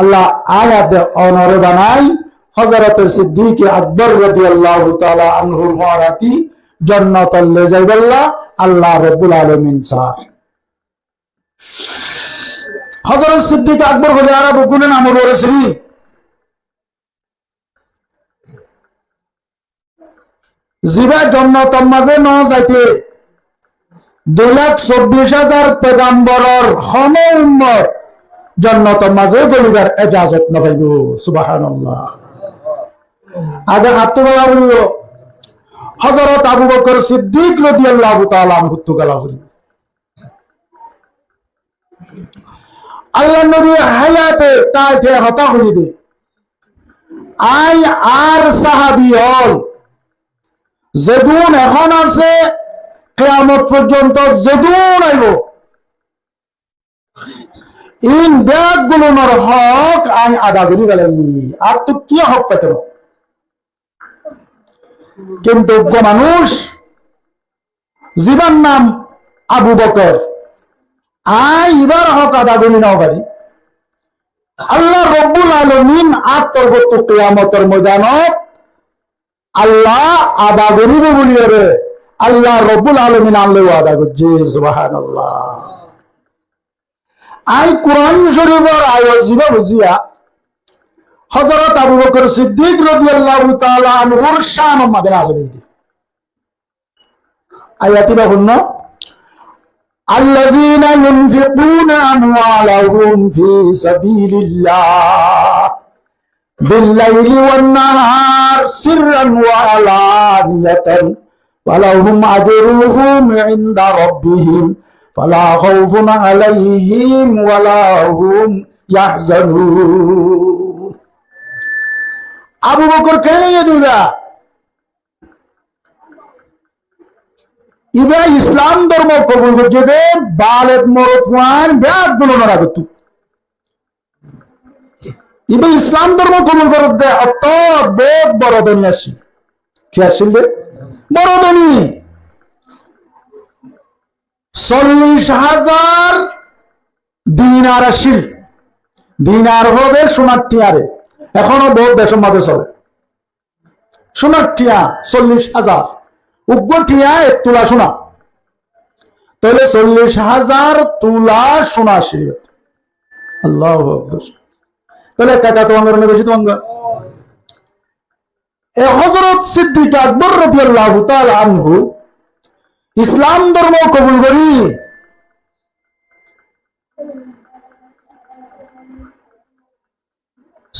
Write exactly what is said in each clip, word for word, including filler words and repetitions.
Allah añáre onore banai, Hozorot Siddik Akbor rodiyallahu taala anhur fúañti jonnotot lezaibolla Allah Robbul Alamin saá. Hozorot Siddik Akbor hoile añára beggúne nam uore sini. Ziba jonnotor maze no zaite dui lak sobbic házar pegamboror hono ummot jonnotor maze golibar ejazot no faibo. Subhanallah. Age hattú gala foribo, Hozorot Abu Bokor Siddik rodiyallahu taala anhuttu gala foribo. Allar nobi hayate taite hotá hoiyé de, añí ar sahabi ol zedún ehón asé, kiyamot forzonto zedún aibo, in beggúnor hók añí ada gorí felaiyí, ar to ki hók faito? Kintu uggwá manúic, zibar nam Abu Bokor, añí ibar hók ada gorí no fari. Allah Robbul Alamin ar torfóttu kiyamotor moidanot Allah ada goríbo buliyóre Allah Robbul Alamin ar loi wada goijjé. Subhanallah. Añí Kuran Corifor ayat ziba buziya, Hozorot Abu Bokor Siddik rodiyallahu taala anhur cánor maze nazil óiye de. Ayat iba fúnno, الذين ينفقون أموالهم في سبيل الله بالليل والنهار سرا وعلانية ولهم أجرهم عند ربهم ولا خوف عليهم ولا هم يحزنون. Abu Bokor kene ye dura? Iba Islam dormo kobul goijjé de, balek morot fuain beggúnor agottú. Iba Islam dormo kobul goijjé de, ottót bout boro doni accíl. Ki accíl de? Boro doni. Sollic házar dinar accíl. Dinar hoó de sunar tiañre. Ehóno bout decor maze sole. Sunar tiañ sollic házar. Uggwá tiañ ek tula suna. Tóile sollic házar tula suna accíl. Allahu Akbar. Tóile ek kaka tuáñgar ne beci tuáñgar? E Hozorot Siddik Akbor rodiyallahu taala anhu Islam dormo kobul gorí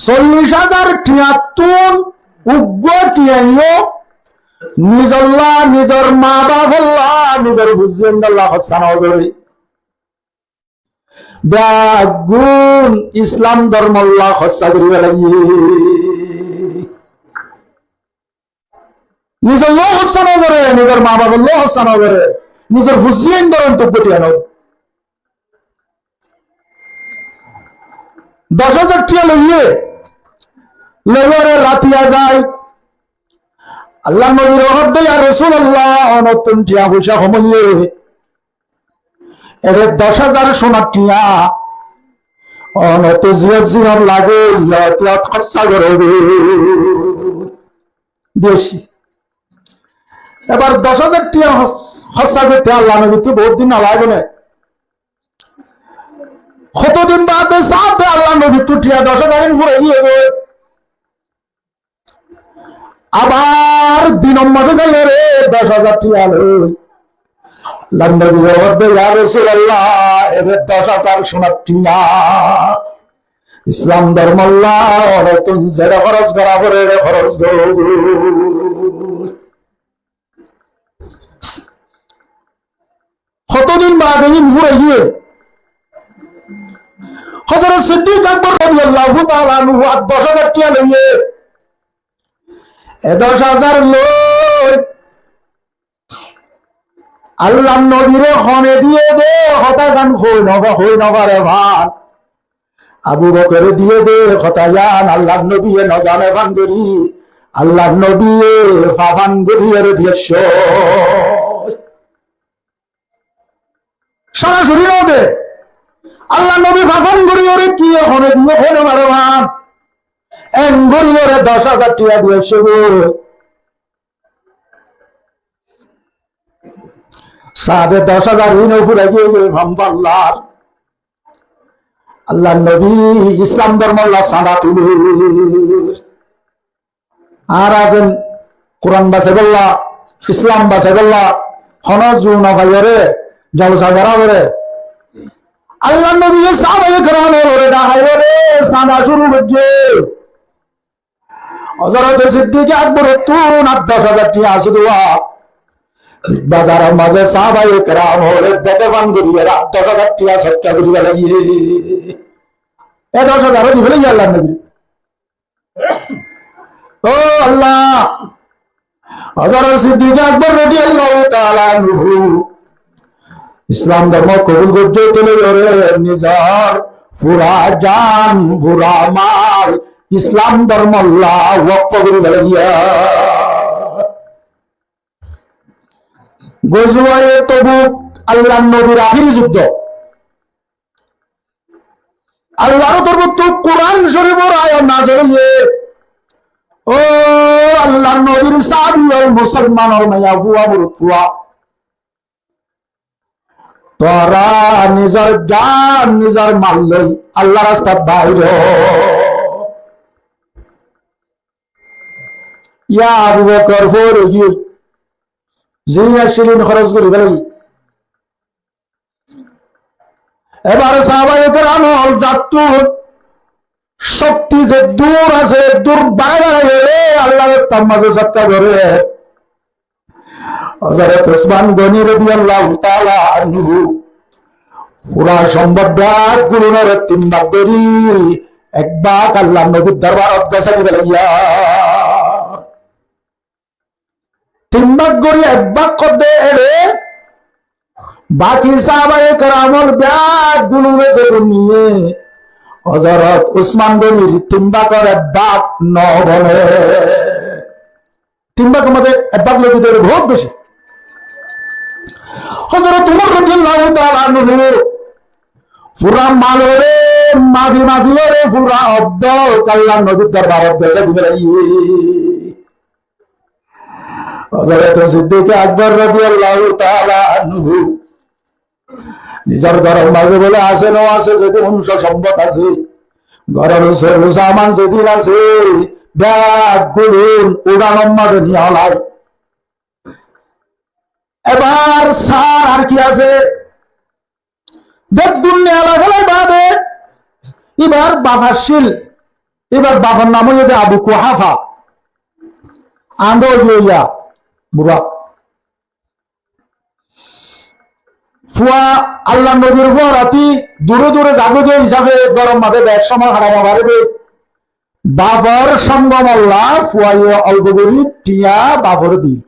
sollic házar tiañttún uggwá tiañ yó nizolla, nizor ma bafolla, nizor fuaindolla hóssa no goré. Beggún Islam dormolla hóssa gorí felaiyé. Nizolla hóssa no goré, nizor ma bafolla hóssa no goré, nizor fuaindoré uggwá tiañ no. Doc házar tiañ loiyé, loiyóre ratiya zai. Allar nobire hoódde, "Ya Rosulallah, onottún tiañ foicá hom óiye. Ere doc házar sunar tiañ, onottú ziyót ziyót lage, iyót iyót hóssa goró." Diyéci. Ebar doc házar tiañ hós-, hóssa goitté Allar nobittú bout din no lage né. Hotodin baade saábe Allar nobittú tiañ doc házar in fúrai giyé goi. Abar dinor maze zaiyóre doc házar tiañ loi. Allar nobi hoódde, "Ya Rosulallah, ere doc házar sunar tiañ. Islam dormolla onottún zere hóros gorá foré, ere hóros goró." Hotodin baade in fúrai giyé. Hozorot Siddik Akbor rodiyallahu taala anhu ar doc házar tiañ loiyé. E doc házar loi Allar nobire hone diyé de hotá gán hoi no fa-, hoi no fare fán. Abu Bokore diyé de hotá gán Allar nobiye no zane fán gorí, Allar nobiye fa fán gorí ere diyé sói. Sorasori no de. Allar nobi fasón goríyoré ki hone diye, hone mare man. En goríyoré doc házar tiya diye cego. Saábe doc házar hín fura giyé goi, fam fallar. Allar nobi Islam dormolla sañda tulir. Ar azen Kuran basaibólla, Islam basaibólla, hono zu no faiyóre, jolsa gora gore. Allar nobi ye sahabaye keram ólore dahaiyoré sañda cúru goijjé. Hozorot Siddik Akborottún ar doc házar tiya asé dé. Bazaror mazé sahabaye keram ólore bede fan goríyoré ar doc házar tiya sodka gorí félaiye. E doc házar ó di félaiye Allar nobi. Ó Allah, Hozorot Siddik Akbor rodiyallahu taala anhu Islam dormo kobul goijjé, te loiyóre nizor fura jan, fura mal Islam dormolla wokf gorí félaiye. Gozwaye Tabuk, Allar nobir ahéri juddo. Allar torfóttu Kuran Córifor ayat nazil óiye. Ó Allar nobir sahabi ól, musolmanor maiyafua, morotfua, tuáñra nizor jan, nizor mal loi Allar rastat bair ó. Yá Abu Bokor, fore giyé, zin accíl ín hóros gorí félaiye. Ebar sahabaye keram ól zattú cokti zeddúr asé, eddúr barai barai óile Allar rastar mazé sodka goré. Hozorot Usman Goni rodiyallahu taala anhu fura sombot beggúnore tin bák gorí ek bák Allar nobir dorbarot gosái di félaiye. Tin bák gorí ek bák hoó de ére, baki sahabaye keram ól beggúnore ze duniye, Hozorot Usman Gonir tin bákor ek bák no bone. Tin bákor modde ek bák loi diyé de bout beci. Hozorot Umar rodiyallahu taala anhu fura malore mafi mafi goré fura oddó Allar nobir dorbarot gosái di félaiye. Hozorot Siddik Akbor rodiyallahu taala anhu nizor góror mazé bóle asé no asé, zedún unco sombot asé, góror soru saman zedún asé, beggún uçánor mazé niya félaiye. Ebar sar ar ki asé? Beggún niya félai bade, ibar baf accíl, ibar bafor nam óiye de Abu Kuhafa, ando óiye ya, bura. Fua, Allar nobir fua rati dure dure zagói de hísabe góror mazé bec somoi hárai no fare de. Bafor songomolla fuaye olfo gorí thiañ bafore dil.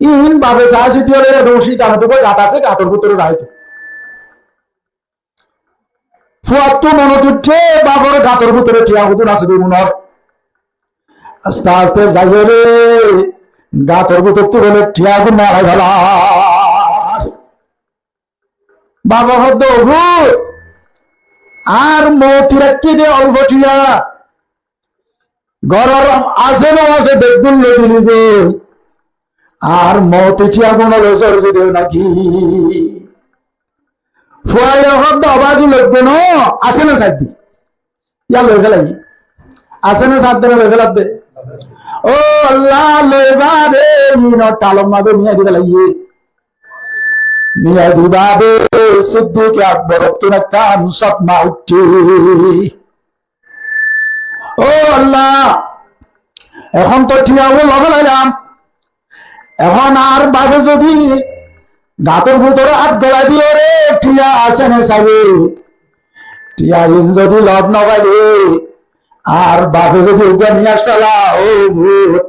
Ín bafe saá sitiyóre ere dóñci danottú gat asé, gator bútore raikto. Fuattú monot uiththé, bafor gator bútore thiañ hodún asé de unor. Aste aste zaiyóre gator bútottu bóle thiañ hodún nalai félar. Bafe hoó de, "Ó fua, añár mooti raikké de olfo thiañ, góror asé no asé beggún loi dili goi. Añár mooti thiañ gún loi zor goi de naki?" Fuaye hoó de, "Ó bazi, loi de no, asé no sai de." Yá loi félaiye. Asé no sai de, loi félar de. Ó Allah, loi bade, ín thalor mazé niyai di félaiye. Niyai di bade Siddik Akborottún ekkán sodma uiththé. Ó Allah, ehón to thiañ gún loi félailam. Ehón añár bafe zodi gator bútore át golai diyóre thiañ asé no saibo. Thiañ ín zodi lot no faile, añár bafe zodi uggwá niyaic féla, ó fua,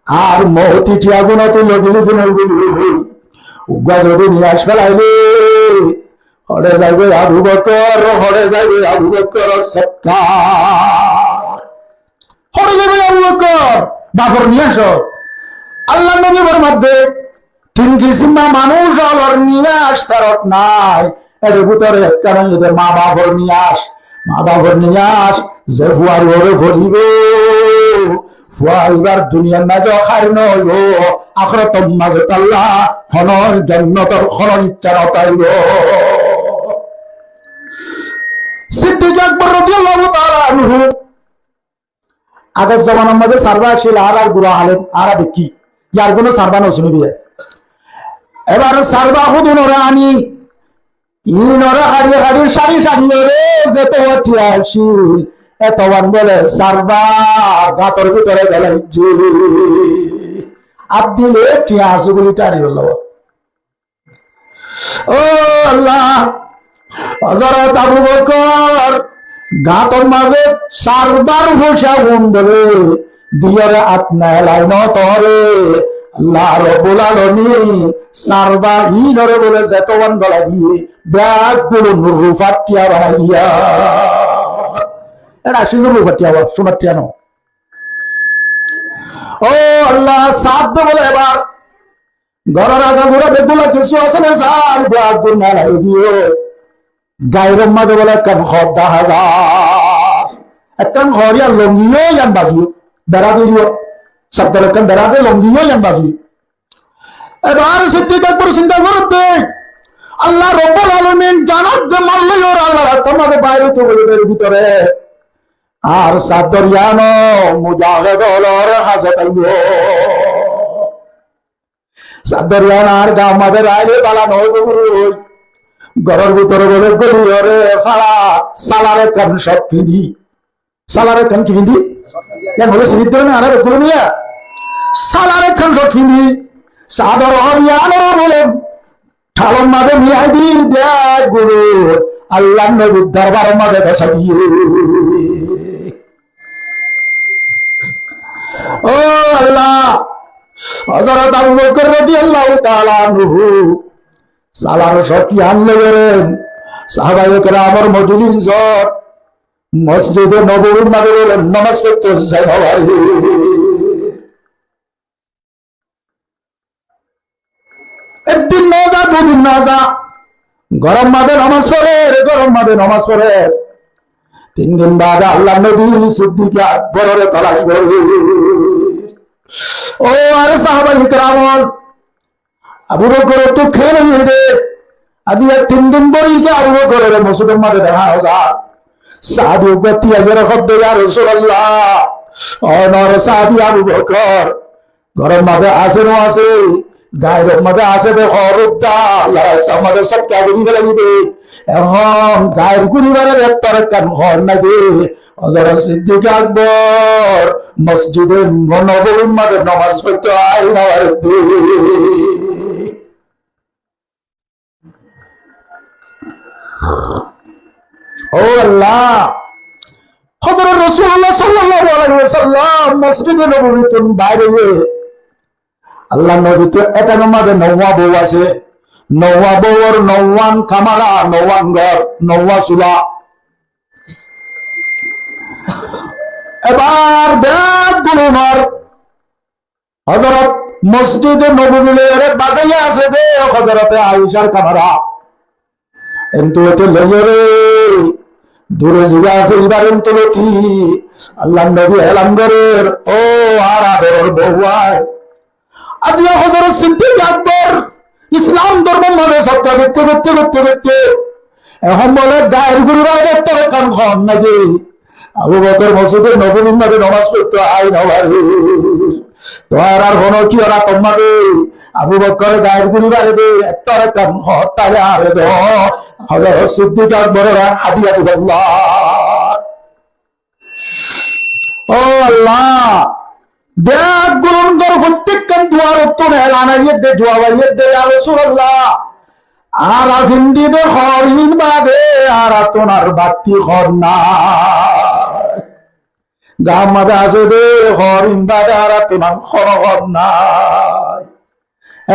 añár mooti thiañ gún ottu loi dili gún óibo. Uggwá zodi niyaic félaile, hoçé zaibói Abu Bokor, hoçé zaibói Abu Bokoror sodka? Hoçé zaibói Abu Bokor? Bafor niyaic. Allar nobi formar de, tin kisim manúic ólor niyaic ferot nai. Ér bútore ekkán óilde mabafor niyas. Mabafor niyas ze fuar uore foribo, fua ibar duniyar mazé hári no óibo, ahérator mazé Allah hono jonnotor hono icca no táibo. Siddik Akbor radiyallahu taala anhu Agor zomanar modde sarba accíl, añárar gura alem, añára dekí. Yar kuno sarba no cíni de. Ebar sarba hudunore ani, inore haçi haçi, saçi saçi ore, zeto tiya accíl, eto wan bole sarba gator bútore felaiyé. Ar dile tiya asé buli tari bolo. Ó Allah, Hozorot Abu Bokor gator mazé sarbar foisá gun bole diyore at nailai no tore. Allah Rabbul Alamin sarba inore bole zeto wan bole diye, beggún rufar tiya banai diya. Eçe asíl rufar tiya, sonar tiya no. Ó Allah, Saad bole ebar Góror agagura beggúla kessú asé né, sar, beggún nalai diyo. Gairor mazé bole ekkán hór dahá zar. Ekkán hór yían longi yó yían bazi. Bera diyo. Sottor ekkán bera de longi yó yían bazi. Ebar Siddik Akbor sinta gorédde, Allah Rabbul Alamin janat de malla yó Allah rastar mazé bair óito bole der bútore. Ar Saddor yíano mujahed ólor házot aiyó. Saddor yían ar gaar mazé raile bála no óibo goi. Góror bútore bole goli ore fara, salar ekkán cót findi. Salar ekkán ki findi? Yían hoile sinit dóre né, añára beggúne niya. Salar ekkán cót findi. Sador yíanore bole thalor mazé niyai di beggún Allar nobir dorbaror mazé fesai diye. Ó Allah, Hozorot Abu Bokor radiyallahu taala anhu salar cót yían loi eren sahabaye keramor mojlisot Mosjide Nobobir mazé bole nomaz foitto zai no fare. Ek din no za, dui din no za, góror mazé nomaz forer, góror mazé nomaz forer. Tin din bade Allar nobi Siddik Akborore talac gorer. Ó añárar sahabaye keram, Abu Bokorottu ken óiye de? Aijja tin din dóri ki Abu Bokorore mosjidor mazé dehá no za. Sahabi uggwá tiya zare hódde, "Ya Rosulallah, ó onor sahabi Abu Bokor, góror mazé asé no asé, gairor mazé asé de hoó de, Allar rastar mazé sodka gori félaiye de. Ehón gair goribar ettór ekkán hoó nai de." Hozorot Siddik Akbor Mosjide Nobobir mazé nomaz foitto ai no fare de. Ó Allah, Hozorot Rosulullah sallallahu alaihi wasallam Mosjide Nobobittún bair óiye, Allar nobittú etanor mazé nouwa bou asé, nouwa bouwor nouwan kamara, nouwan gór, nouwa sula. Ebar beggúnor Hozorot Mosjide Nobobi loiyore bazaiya asé de Hozorote Aishar kamara. Entu ete loiyore dure ziba asé, ibar entu loti Allar nobi elan gorer, "Ó añár adoror bouwai, aijja Hozorot Siddik Akbor Islam dormor mazé sodka goitte goitte goitte goitte ehón bole gair goribar ettór ekkán hoó nai de. Abu Bokor Mosjide Nobobir mazé nomaz foitto ai no fare. Tuáñrar hono ki orator mazé Abu Bokor gair goribar de ettór ekkán hoó, taile añáre do." Hozorot Siddik Akborore hadiya dibolla. Ó Allah, beggúnor fottíkkán duarottún elan aiyé de, juwab aiyé de, "Ya Rosulallah, añára findi de hór ín bade añárattún ar batti hór nai. Gaar mazé asé de hór ín bade añárattún ar hono hór nai."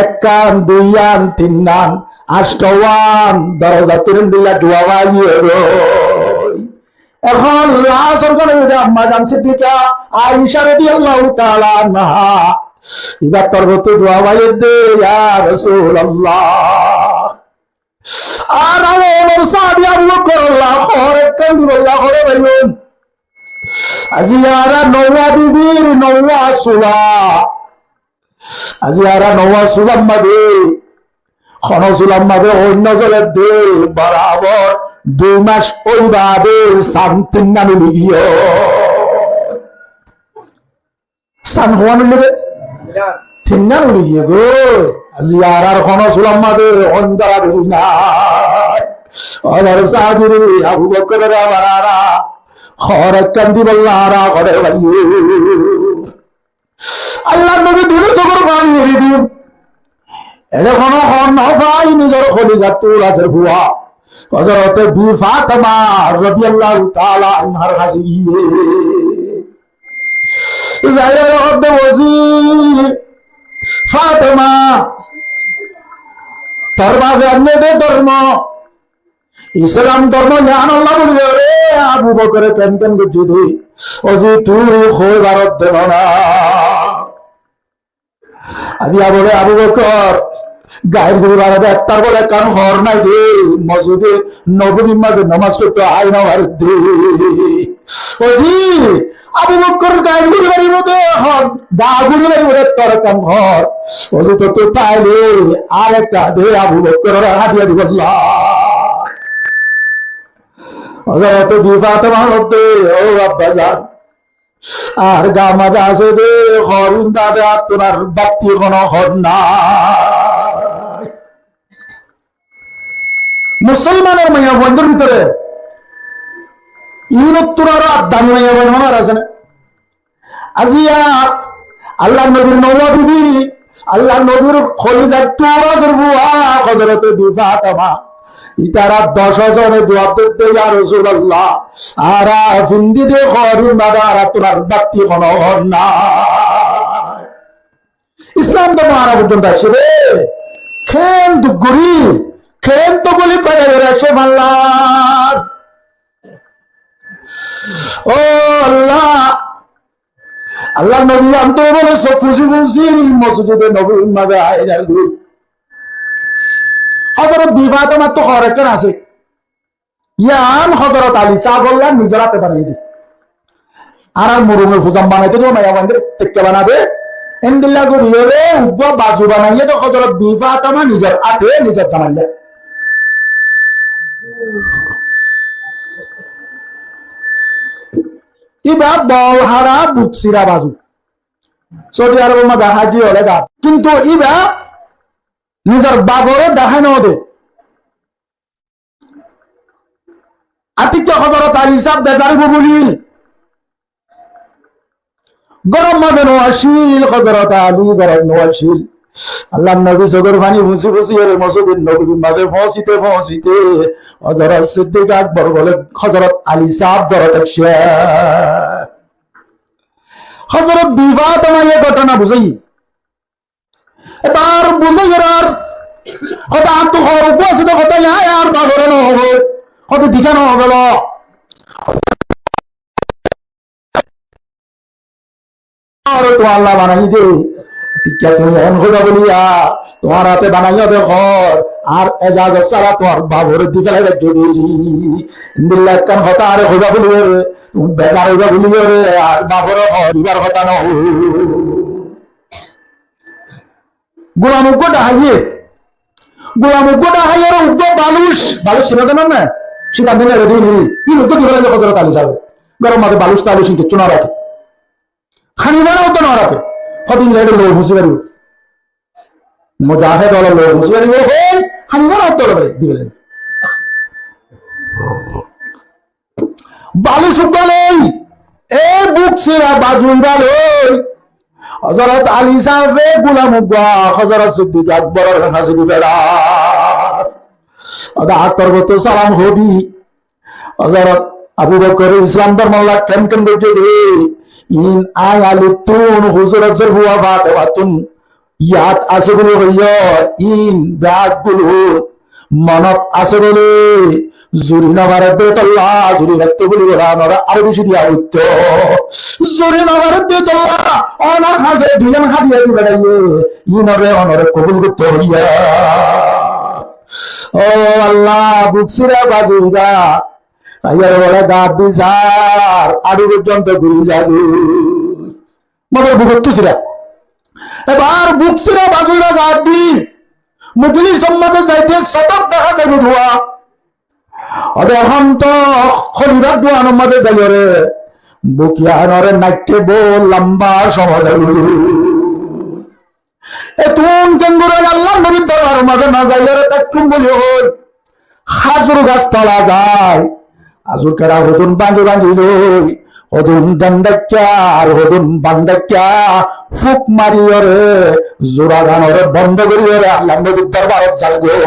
Ekkán, duiyan, tinnan, anctowan, dorozattún endilla duwa faiyé goi. Ehón lasor gone óilde Ammajan Siddika Aisha radiyallahu taala anha. Ibar torfottú duwa faiyé de, "Ya Rosulallah, Ar añárar sáhabi Abu Bokor, Allah, hoór ekkán dibolla hoór báiyain. Aijja añára nouwa bibir nouwa sula. Aijja añára nouwa sular mazé, hono sular mazé óin no zole de, borabor dui mac óibar de san tinnán uli giyé. San hoón uli giyé? Tinnán uli giyé goi. Aijja añárar hono sular mazé óin dóra dóri nai. Añárar sáhabi re Abu Bokor re abar añára hoór ekkán dibolla añára hoór báiyain. Allar nobi dui sókor faní eri di, ere hono hoór no fai, nizor holizar tuñra, nizor fua Hozrote Bi Fatma rodiyallahu taala anhar hañsé giyé. Zaiyóre hoódde, "Ó zi Fatma, tor bafe ainné de dormo, Islam dormo yián olla buli hoóre Abu Bokore ken ken goijjé de. Ó zi, tui hoói faros de no na." Aijja bole, "Abu Bokor, gair gori faros de, ettór bole ekkán hoór nai de, mosjide nobobir mazé nomaz foitto aái no farir de." Ó zi, Abu Bokor gair gori faribo de hoór, gair gori faribo de ettór ekkán hoór. Ó zi, tottú taile arekka de Abu Bokorore hádiya dibolla. Hozrote Bi Fatma hoódde, "Ó abbazan, añár gaar mazé asé de hoór ín bade añáttunár batti hono hoór nai." Musolmanor maiyafuaindór bútore iínottún aró addani maiyafuain honó ar asé né? Aijja Allar nobir nouwa bibi, Allar nobir holizar tuñra, nizor fua Hozrote Bi Fatma, ítara doc zone zuab dedde, "Ya Rosulallah, añára findi de hoór ín bade añáttunár batti hono hoór nai." Islam dormo añára foijjonto aiccé de, ken duk gorí, ken tokolif faida gorí aiccé mallar. Ó Allah, Allar nobi antó bole sób fusi fusi mosjide nobobir mazé aái zar goi. Hozrot Bi Fatmattú hoór ekkán asé. Yián Hozrot Ali sábolla nizor áte banaiyé de. Añárar murume fuzam banaité de, maiyafuaindóre tekka bana de. Endilla goríyore uggwá bazu banaiyé de Hozrot Bi Fatma nizor áte, nizor zamailla. Íba bol hára, buk sira bazu. Saudi Arobor mazé háji ókkole dá. Kintu íba nizor bafore dahái no de. Atikka Hozrot Ali sáb bezar óibo buli góror mazé no accíl, Hozrot Ali górot no accíl. Allar nobi sókor faní fusi fusi ere mosjide nobobir mazé foóñsite foóñsite Hozrot Siddik Akbor bole Hozrot Ali sáb górot aiccé. Hozrot Bi Fatmaye gótona buzáiye. Ebar buzáiye ar hotá añáttu hoór uggwá asé de hotá, yá, yá, añár bafore no hoó, hotá dikká no hoó. Añáre tuáñlla banaiyé de, tikka tuñí ehón hoiba buli, tuáñr áte banaiyé de hoór, añár ejazot sára tuáñr bafore di félaiba de. Endilla ekkán hotá añáre hoiba buli, tuñí bezar óiba buli, añár bafore hoór, ibar hotá no hoó. Gulam uggwá dhaháiye, gulam uggwá dhaháiye ar uggwá baluc, baluc sino de no né? Cíkar din ere din eri, ín uggwá di félaiye Hozrot Ali sábe. Góror mazé baluc taluc ín kiccú no raké. Háni bana uggwá no raké. Hodin lede lou fusi faribo. Mujahed ókkole lou fusi faribo, hoi, háni bana uggwá loi di félaiye. Baluc uggwá loi, e buk sira bazu íba loi, Hozrot Ali sábe gulam uggwá Hozrot Siddik Akboror hañsé di felar. Oda Akbor bottu salam hobi. Hozrot Abu Bokor Islam dormolla ken ken goijjé de, ín añí Alittún, huzuror fua Fatemattún, yad asé buli hoiyó, ín beggúlor monot asé buli, zuri no farer de tolla, zuri faitto buli buli añára aró beci diya foittó. Zuri no farer de tolla, onar hañsé duizon hádiya di beçaiye, ínore onore kobul goitto hoiya. Ó Allah, buk sira bazu ibá, aiyar bóle gat di zar, añçu forzonto guli zar. Ummotore bukottú sira. Ebar buk sira bazu ibá gat di, mojlisor maze zaite sodok dehá zaibo dua. Óde ehón to holibar duanor maze zaiyóre, buk iyanore naitté bou lamba somoi zaibo. Etún kengori Allar nobir dorbaror maze no zaiyóre táikkum buli hoi, házur gas tola zai. Házur kera hodún báñgi báñgi loi, hodún dendekka ar hodún bandekka fuk mariyóre, zura ganore bondo goriyóre Allar nobir dorbarot zagói.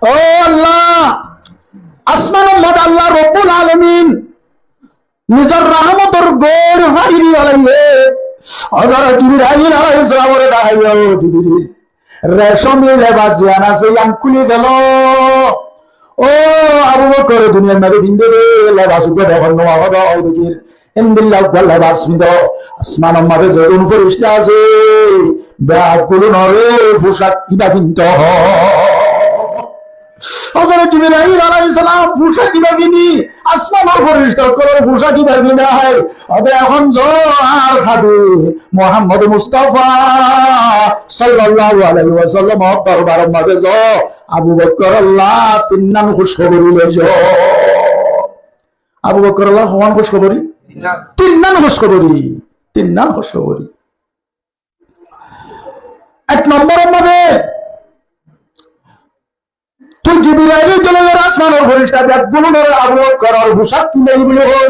Ó Allah, asmanor maze Allah Rabbul Alamin nizor rahmotor gór fari di félaiye. Hozorot Jibril alaihissalamore dahaiye, "Ó Jibril, recomi lebas ziyan asé, yián kúli félo." Ó Abu Bokkor, duniyar maze findé de lebas uggwá dekór no, hoó de dekir. Endilla uggwá lebas findo, asmanor maze zedún ferista asé, beggúnore fusák ibá findo. Hozorot Jibril alaihissalam fusák ibá findi, asmanor ferista ókkolor fusák ibá findi. Óde ehón zo ar hádi Muhammad Mustafa sallallahu alaihi wasallamor dorbaror maze zo, Abu Bokkorolla tinnan kúckhobori loi zo. Abu Bokkorolla hoón kúckhobori? Tinnan kúckhobori. Tinnan kúckhobori. Ek nombor maze tui Jibril aile dile asmanor ferista beggúnore Abu Bokkoror fusák findai buli hoó.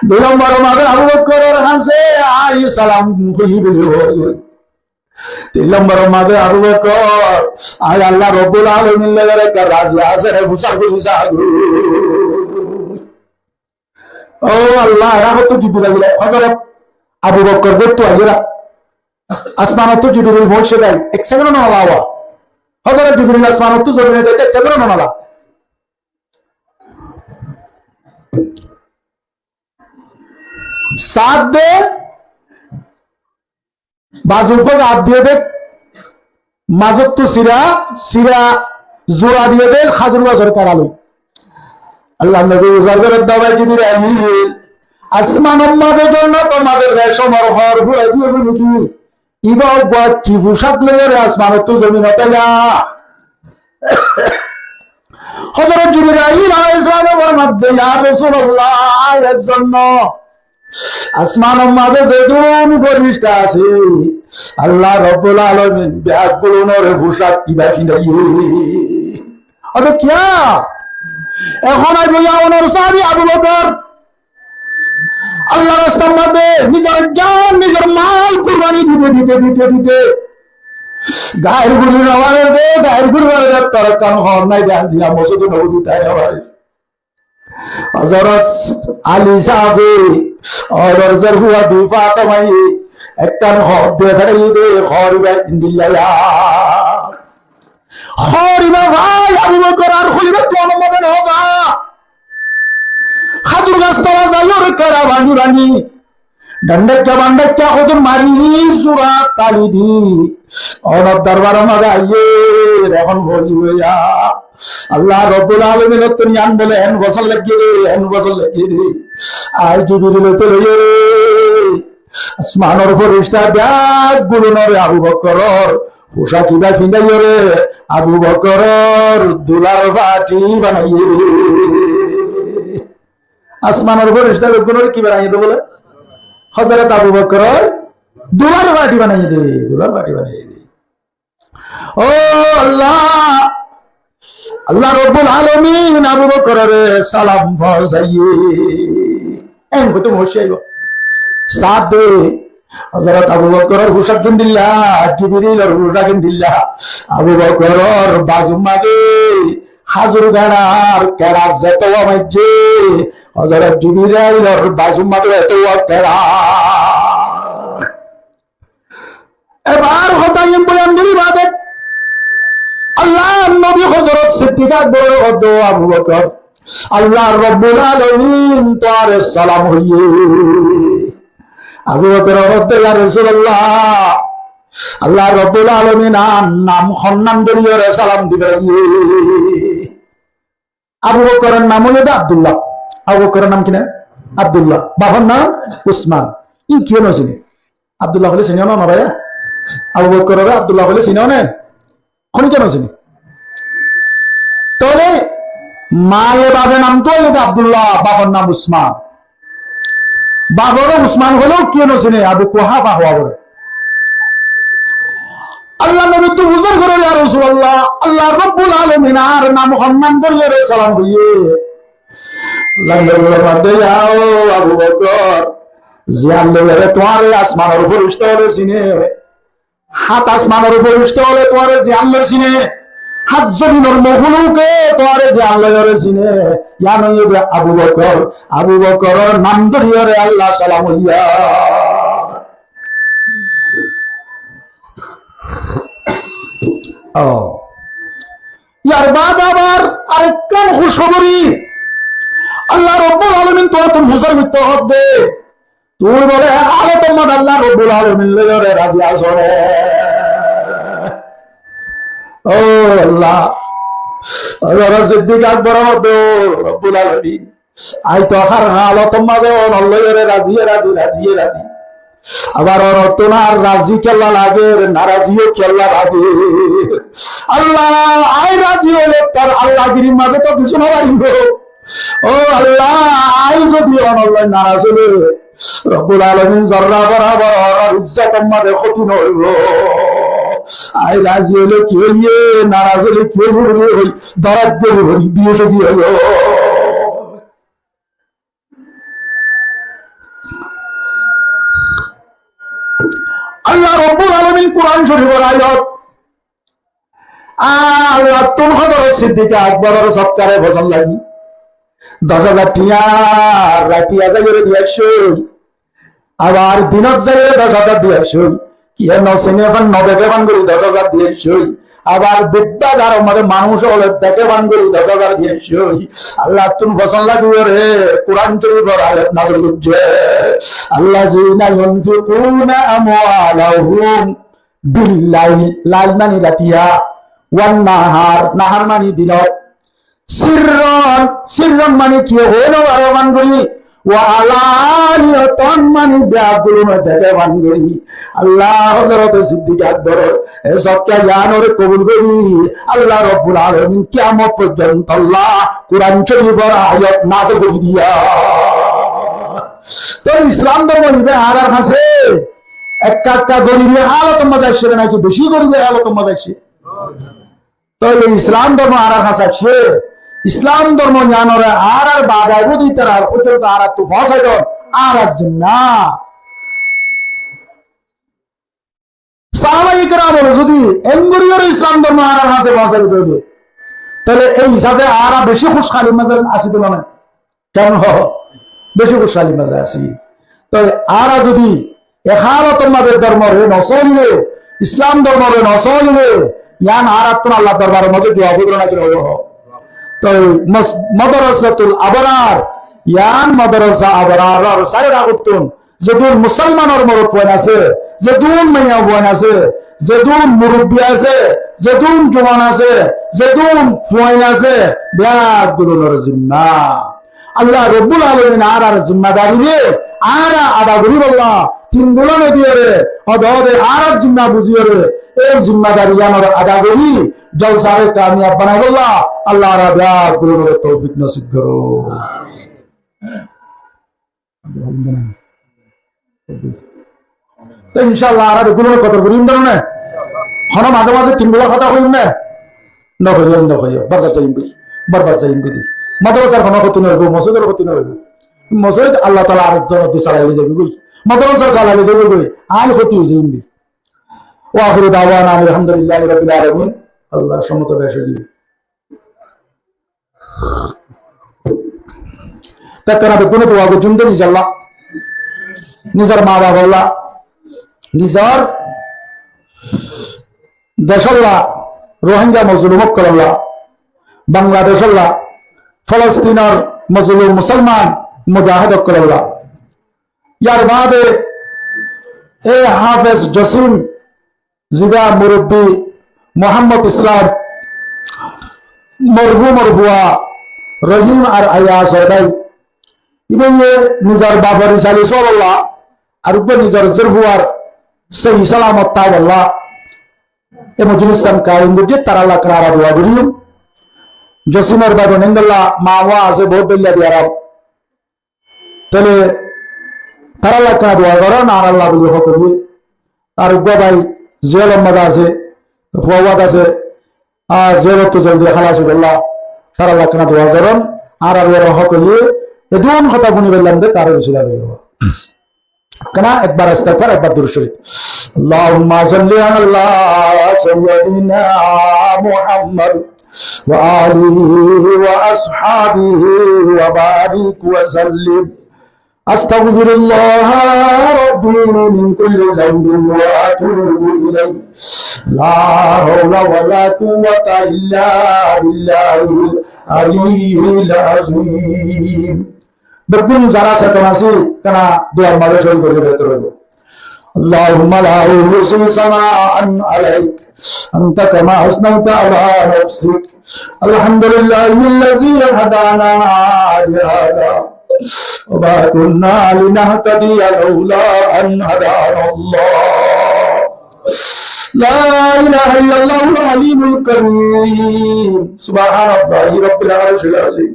Dui nombor maze Abu Bokkoror hañse ai salam hoi buli hoó. Tin nombor maze Abu Bokkor, ai Allah Rabbul Alamin loi ekka razi asé re fusák findi zagói. Ó Allah, erá hoto Jibril aile, Hozorot Abu Bokkor gottú aiyéra. Asmanottú Jibril foóñiccé dé, ek sekend no lagó. Hozorot Jibril asmanottú zobine dé, ek sekend no lagó. Saat de, bazu uggwá gat diyé dé, mazottú sira, sira zura diyé dé, házur gasor kera loi. Allar nobi buzar gorer dé, Jibril, asmanor maze jonnotor maze recomor hoor furai diyé buli ki? Ibá uggwá ki fusák loiyóre asmanottú zominot aila? Hozorot Jibril alaihissalame formaiyé, "Ya Rasulullah, añár zonno asmanor maze zedún ferista asé, Allah Rabbul Alamin beggúnore fusák ibá findaiyé." Óde kiyá? Ehón aibó Yamanor sahabi Abu Bokkor. Allar rastar maze nizor jan, nizor mal kurbani dite, dite, dite, dite. Gair guri no fare de, gair guri no fare de, tor ekkán hoor nai de, aijja mosjide no fori tai no fare. Hozorot Ali sahabe, Hozorot zar fua di Fatma ye, ekkán hoor de fare de, hoor ibá endilla ya. Hoor ibá fai Abu Bokkor ar hoibar duanor maze no za. Házur gas tola zaiyóre kera báñgi báñgi, dendekka bandekka hodún mari zura tali di, onor dorbaror maze aiyé, ehón foóñsi giyé. Allah Rabbul Alamin ottún yián bole, "Ehón fosón lagiyé dé, ehón fosón lagiyé dé." Ai Jibril ottún loiyóre asmanor ferista beggúnore Abu Bokkoror fusák ibá findaiyóre Abu Bokkoror dular fati banaiyé. Asmanor ferista beggúnore ki banaiyé dé bole? Hozorot Abu Bokkoror dular fati banaiyé dé, dular fati banaiyé dé. Ó Allah, Allah Rabbul Alamin Abu Bokkorore salam foóñsaiyé. Eén hoito mossá aibó. Saat de, Hozorot Abu Bokkoror fusák endilla, Jibrilor fusák endilla. Abu Bokkoror bazur maze házur ganar kera zeto maijjé, Hozorot Jibrilor bazur maze eto kera. Ebar hotá iín boyan gorí bade, Allar nobi Hozorot Siddik Akborore hoó dé, "Ó Abu Bokor, Allah Rabbul Alamin tuáñre salam hoiyé." Abu Bokkore hoódde, "Ya Rosulallah, Allah Robbul Alamin añár nam honnán dóriyoré salam diba." Abu Bokkoror nam óilde Abdullah. Abu Bokkoror nam ki nam? Abdullah. Bafor nam Usman. Ín kiyé no sine? Abdullah hoilé sine no, no bái? Abu Bokkorore Abdullah hoilé sine ne? Hone kiyé no sine? Tóile maye bafe nam to óilde Abdullah, bafor nam Usman. Bafore Usman hoileó kiyé no sine, Abu Kuhafa hoó bole. Allar nobittú fusár gorer, "Ya Rosulallah, Allah Robbul Alamin añár nam honnán dóriyoré salam hoiyé?" Allar nobi hoódde, "Ya Abu Bokkor, ziyán loiyóre tuáñre asmanor fírista ókkole sine, hát asmanor fírista ókkole tuáñre ziyán loi sine, hát zominor mohluke tuáñre ziyán loiyóre sine, yían óilde Abu Bokkor. Abu Bokkoror nam dóriyoré Allah salam hoiyé." Ó. Yar baade abar arekkán kúcxobori. Allah Robbul Alamin tuáñttún fusár goittó hoódde, tuñí bole hálot mazé Allah Robbul Alamin loiyóre razi asó né? Ó Allah, Hozorot Siddik Akbor hoódde, Robbul Alamin, añí to hár hálot mazé onor loiyóre razi, razi, razi, razi. Abar onottún añár razi kiyólla lager, narazi yó kiyólla lager. Allah, añí razi óile tar Allahgirir mazé to kessú no faribó. Ó Allah, añí zodi onor loi naraz óile, Robbul Alamin, zorra borabor onor izzotor mazé hóti no óibo. Añí razi óile ki óiye, naraz óile ki óiye buli hoi, dorat dori hoi, diye sodi óibo. Allah Robbul Alamin Kuran Corifor ayat, Allattún Hozorot Siddik Akboror sodkare fosón lagi, doc házar tiañ ratiya zaiyóre diya sói, abar dinot zaiyóre doc házar diya sói, kiyé no sine fán, no deké fán gorí doc házar diya sói, abar biddá garor mazé manúic ókkole deké fán gorí doc házar diya sói. Allattún fosón lagiyóre Kuran Corifor ayat nazil goijjé, "Allazina yunfikuna amwalahum bil lail", lail mani ratiya, "wan nahar", nahar mani dinot, "sirron", sirron mani ki hoi no fare fán gorí, "wa alaniyatan", mani beggúne deké fán gorí. Allah Hozorot Siddik Akbor e sodka yíanore kobul gorí, Allah Robbul Alamin kiyamot foijjonto Allah Kuran Corifor ayat nazil gorí diya. Tóile Islam dormo ibe añárar hañsé ekka ekka goribi hálotor mazé aiccé naki beci goribi hálotor mazé aiccé? Tóile Islam dormo añárar hañsé aiccé, Islam dormo yíanore añárar baba budi tara foijjonto añárattú foóñsai don añárar zimma. Sahabaye keramore zodi engoriyóre Islam dormo añárar hañsé foóñsai dito óibo, tóile ei hísafe añára beci kúcxalir mazé así dé mone. Keno? Beci kúcxalir mazé así. Tóile añára zodi e hálotor mazé dormore no solile, Islam dormore no solile, yían añárattún Allar dorbaror mazé juab óibo naki no óibo? Tóile mos-, Madrasatul Abrar, yían Madrasa Abraror sair agottún zedún musolmanor morot fuain asé, zedún maiya fuain asé, zedún murubbi asé, zedún juwan asé, zedún fuain asé, beggúnor zimma. Allah Robbul Alamin añárar zimmadari re añára ada goríbolla, tin gula no diyóre, ode ode añárar zimma buziyóre, ei zimmadari yíanor ada gorí, jolsare kamiyab banaibolla Allah añára beggúnore toufik nosib goró. Te inshallah, añára beggúne kodor gorí, dóro né? Hono mazé mazé tin gula hotá hoiyum né? No hoiyó, no hoiyó. Borbat zaiyum goi. Borbat zaiyum goi de. Madrasar hono hoti no óibo, mosjidor hoti no óibo. Mosjid Allah Taala arek zon di salai loi zaibo goi. Madrasa salai loi zaibo goi. Añí hoti ói zaiyum goi. Wa akhiru da'wana anil hamdulillahi rabbil alamin. Allah somot beci ói giyé. Te ekkena beggúne dua goijjum de nizolla, nizor ma babolla, nizor decolla, Rohingya mozlum ókkolólla, Bangladecólla, Folostinor mozlum musolman mujahed ókkolólla. Yar baade E Hafez Josim, ziba murubbi Muhammad Islam, morhumor fua Rohim ar Ayaz or bái, ibe nizor bafor risali sololla, ar uggwá nizor zor fuar sehi salamot tábolla, e mojlis san kaim goijje, taralla ekkán añára dua goijjum. Josimor bái boin ókkol, ma wa asé, bout bella biyaram. Tóile taralla ekkán dua goron, añáralla buli hókole. Ar uggwá bái jelor maze asé, fuawat asé, a, jelottu zoldi halas óibolla, taralla ekkán dua goron, añárar hókole, edún hotá fúni faillám de, taré beci bála óibo. Ekkán ekbar istigfar, ekbar durud córif. اللهم صل على سيدنا محمد وآله وأصحابه وبارك وسلم. أستغفر الله ربي من كل ذنب وأتوب إليه. لا حول ولا قوة إلا بالله العلي العظيم. Beggún zara setan así, ekkán duar maze cómil gorí dito óibo. اللهم لا أحصي ثناء عليك أنت كما أثنيت على نفسك. الحمد لله الذي هدانا لهذا وما كنا لنهتدي لولا أن هدانا الله. لا إله إلا الله العلي الكريم. سبحان الله رب العرش العظيم.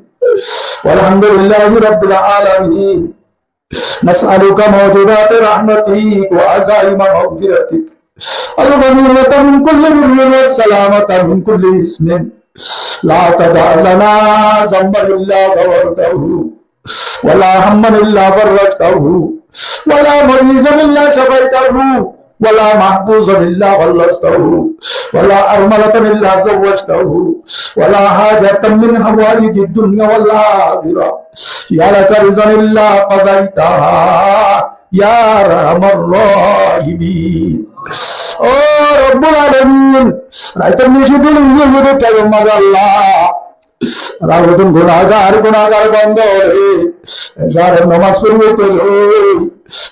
والحمد لله رب العالمين. نسألك موجبات رحمتك وعزائم مغفرتك، الغنيمة من كل بر والسلامة من كل إثم. لا تدع لنا ذنبا إلا غفرته، ولا هما إلا فرجته، ولا مريضا إلا شفيته، ولا محبوسا إلا خلصته، ولا أرملة إلا زوجته، ولا حاجة من حوائج الدنيا والآخرة هي لك رضا إلا قضيتها يا أرحم الراحمين. Ó Rabbul Alamin, raitor nici duli iye iye de taim or maze Allah, añára beggún gunagar, gunagar banda ókkol, ecar nomaz fori óite loi,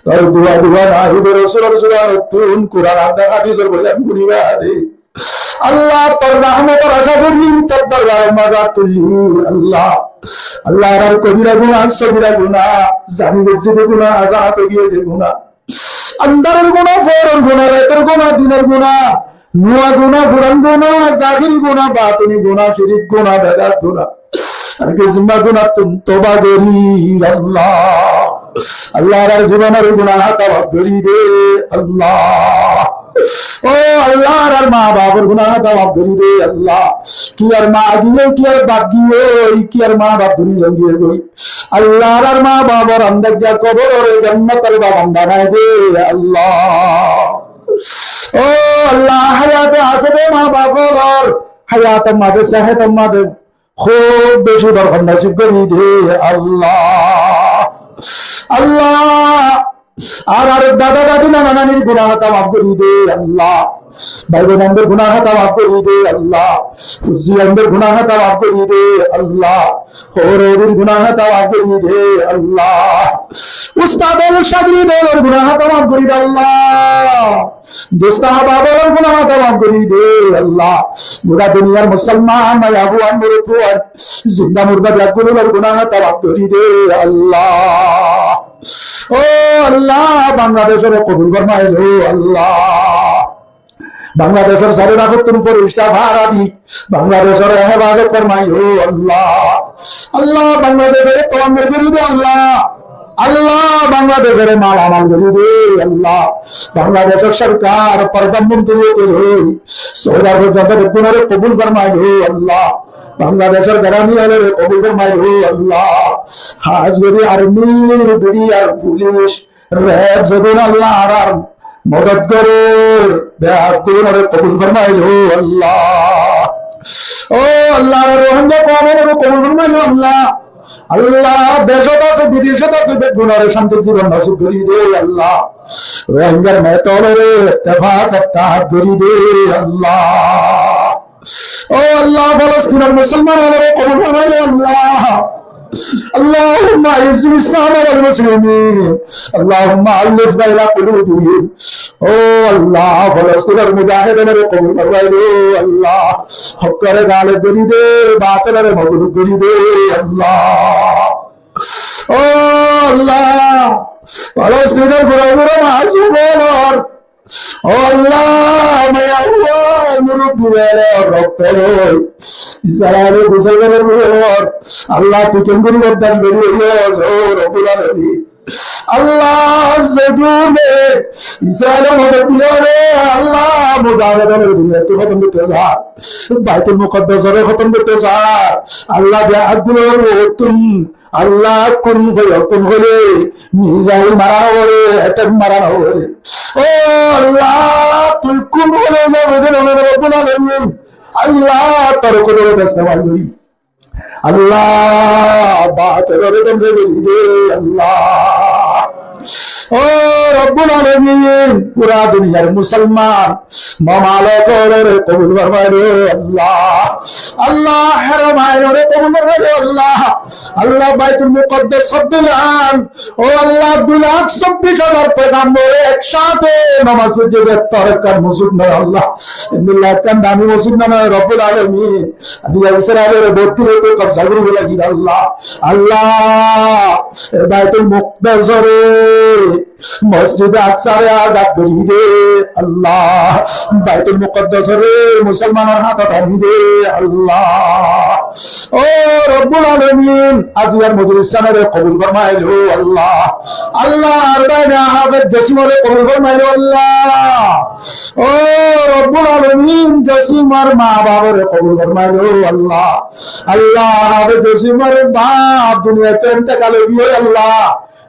tor dua, dua nai de, Rosulor zuban ottún Kuran ar hadisor boyan fúni bade, Allah, tor rahmotor aca gorí tor dorbar or maze át tulí, Allah. Allah, añárar kabira guna, sagira guna, zani buzzi de guna, azanat giyé de guna, andar or guna, foór or guna, rait or guna, din or guna, nuwa guna, furan guna, zahiri guna, batini guna, cirik guna, bedat guna, ar ki zimma guna tún toba gorí, Allah. Allah, añárar zibon or guna hátá maf gorí de, Allah. Ó Allah, añárar ma baf or guna hátá maf gorí de, Allah. Kiyar ma giyói, kiyar baf giyói, kiyar ma baf duni zon giyói. Allah, añárar ma baf or andar kobor ore jannat or bagan banai de, Allah. Ó Allah, hayate asé de ma baf ókkol, hayat or maze, sehet or maze, kúb beci borkot nosib gorí de, Allah. Allah, añárar dada dadi nana nanir guna hátá maf gorí de, Allah. Bái boin ókkolor guna hátá maf gorí de, Allah. Fuain ókkolor guna hátá maf gorí de, Allah. Foór foórir guna hátá maf gorí de, Allah. Ustad ol, cagird ol or guna hátá maf gorí de, Allah. Dost ahbab ol or guna hátá maf gorí de, Allah. Gura duniyar musolman maiyafuain, murubbífuain, zinda murda beggún ol or guna hátá maf gorí de, Allah. Ó Allah, Bangladec ore kobul formai lo, Allah. Bangladec or sairó dikottún fírishta fahara di Bangladec ore hefazot formai lo, Allah. Allah, Bangladec ore tawanggur gorí de, Allah. Allah, Bangladec ore malamal gorí de, Allah. Bangladec or sorkar, prodhan montri óite loi Soudi Arab forzonto beggún ore kobul formai lo, Allah. Bangladec or gerami ol ore kobul formai lo, Allah. Hás gorí army, B D R, police, reb zedún, Allah, añárar modot gorer, beggún ore kobul formai lo, Allah. Ó Allah, añárar Rohingya koum ore kobul formai lo, Allah. Allah, decot asé, bidecot asé, beggún ore cántir zibon nosib gorí de, Allah. Rohingyar miyat ol ore ittefak ittehad gorí de, Allah. Ó Allah, Falastin or musolman ol ore kobul formai lo, Allah. اللهم أعز الإسلام والمسلمين. اللهم ألف بين قلوبهم. Ó Allah, Falastinor mujahidinore kobul formai de, Allah. Hókkore galib gori de, batilore maglub gori de, Allah. Ó Allah, Falastinor bura bura masum ókkol, ó Allah, maiyafuwa, murubbi ókkol, rokto loi Israilor musolmanor uore, Allah, tui kengori bordac gori, ó Rabbul Alamin. Allah, ze duniya Israilore modot diyore, Allah, mujahidinore duniyattú hótom goitte sar, Baitul Mukaddasore hótom goitte sar, Allah, de agulor uottún Allah, kun fayakun hoile mizail mara no fore, atom mara no fore. Ó Allah, tui kun hoile zabe de no, Rabbul Alamin. Allah, tor kudrot asté bari gori. Allah, batilore dóngco gori de, Allah. Ó Rabbul Alamin, pura duniyar musolman, Mamalok ókkolore kobul formai lo Allah. Allah, Haram ókkolore kobul formai lo Allah. Allah, Baitul Muqaddas sobbilan. Ó Allah, dui lak sobbic házar pegambore ek sáte nomaz foijje, torkar mosjid noó Allah. Endilla ekkán dami mosjid noó Rabbul Alamin. Aziya Israilore bottir hoite kobza gori félaiye Allah. Allah, e Baitul Muqaddasore Masjid Aksare azad gori de Allah. Baitul Muqaddasore musolmanor hátot ani de Allah. Ó Rabbul Alamin, aziyar mojlis sanore kobul formai lo Allah. Allah, ar bái Hafez Josimore kobul formai lo Allah. Ó Rabbul Alamin, Josimor ma babore kobul formai lo Allah. Allah, Hafez Josimor bap duniyat tú intekal ói giyé Allah.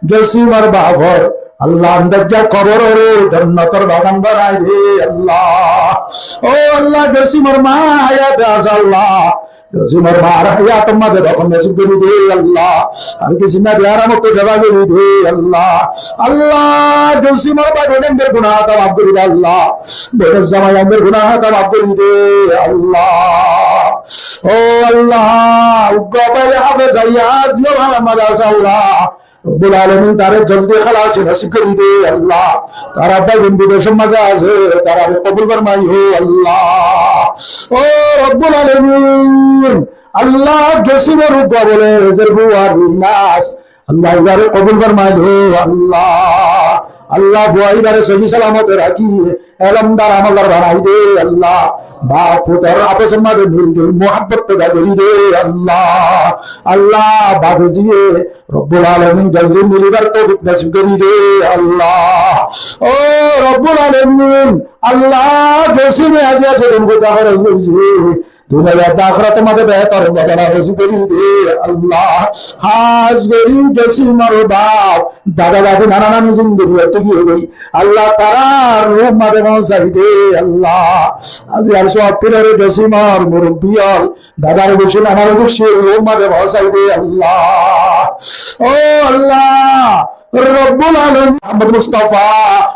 Josimor bafor Allah, andar kobor ore jonnotor bagan banai de Allah. Ó Allah, Josimor ma hayat asé Allah. Josimor mar hayator maze rohom nosib gori de Allah. Ar kisi na de aramot zaba gori de Allah. Allah, Josimor bái boinor guná hata maf gori de Allah. Boinor zamai ókkolor guná hata maf gori de Allah. Ó Allah, uggwá bái Hafez Aiyaz, aziya bái Hafez Aiyaz asé Allah. Rabbul Alamin, tare joldi halasi nosib gori de Allah. Tar bái boin bidecor maze asé, tarare kobul formai lo Allah. Ó Rabbul Alamin, Allah, Josimor uggwá bole ezer fua Rinas, Allah, ibare kobul formai lo Allah. Allah, fua ibare sohi salamote raki elomdar amoldar banai de Allah. Bap futor afosor maze mil jul muhabbot foida gori de Allah. Allah, bafe ziye Rabbul Alamin joldi milibar toufik nosib gori de Allah. Ó Rabbul Alamin, Allah, Josime aziya zedún foida hóros goijje, duniyat ahérator maze behtor bodol nosib gori de Allah. Hás gori Josimor bap, dada dadi, nana nani zin duniyat tú giyé goi. Allah, tarar ruh maze foóñsai de Allah. Aziyar sóab filore Josimor murubbi ókkol, dadar guccí, nanar guccí ruh maze foóñsai de Allah. Ó Allah, Rabbul Alamin, Muhammad Mustafa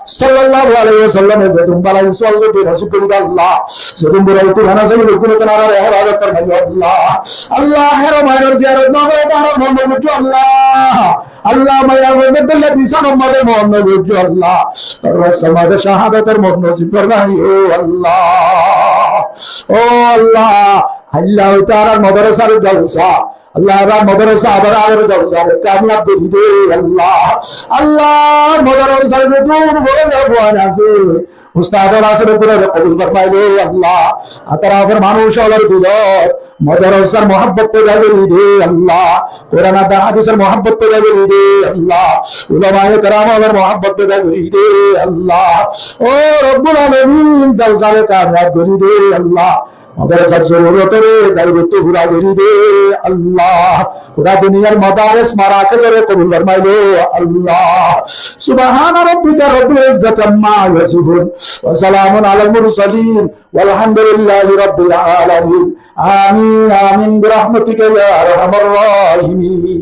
sallallahu alaihi wasallam e zedún bala insol gori de nosib gori de Allah. Zedún bura utu hana sai, lokkun utu nana re, hera Allah. Allah, Haram ókkolor ziyarot no gori, tarar mon no bujjo Allah. Allah, maiya boinor bela bisanor maze mon no bujjo Allah. Tor rastar maze shahadotor mot nosib formai lo Allah. Ó Allah, Allah, tarar madrasar jalsa, Allah, abar madrasa, abar abar jalsa kamiyab gori de Allah. Allah, madrasar zedún boro boro fuain asé, ustad ókkol asé, beggúnore kobul formai lo Allah. Atrafor manúc ókkolor dilot madrasar muhabbot foida gori de Allah. Quran ar hadisor muhabbot foida gori de Allah. Ulamaye keram ókkolor muhabbot foida gori de Allah. Ó Rabbul Alamin, jalsare kamiyab gori de Allah. Madrasar zorurotore dairottu fura gori de Allah. Fura duniyar madaris marakezore kobul formai lo Allah. سبحان ربك رب العزة عما يصفون وسلام على المرسلين والحمد لله رب العالمين. آمين، آمين برحمتك يا أرحم الراحمين.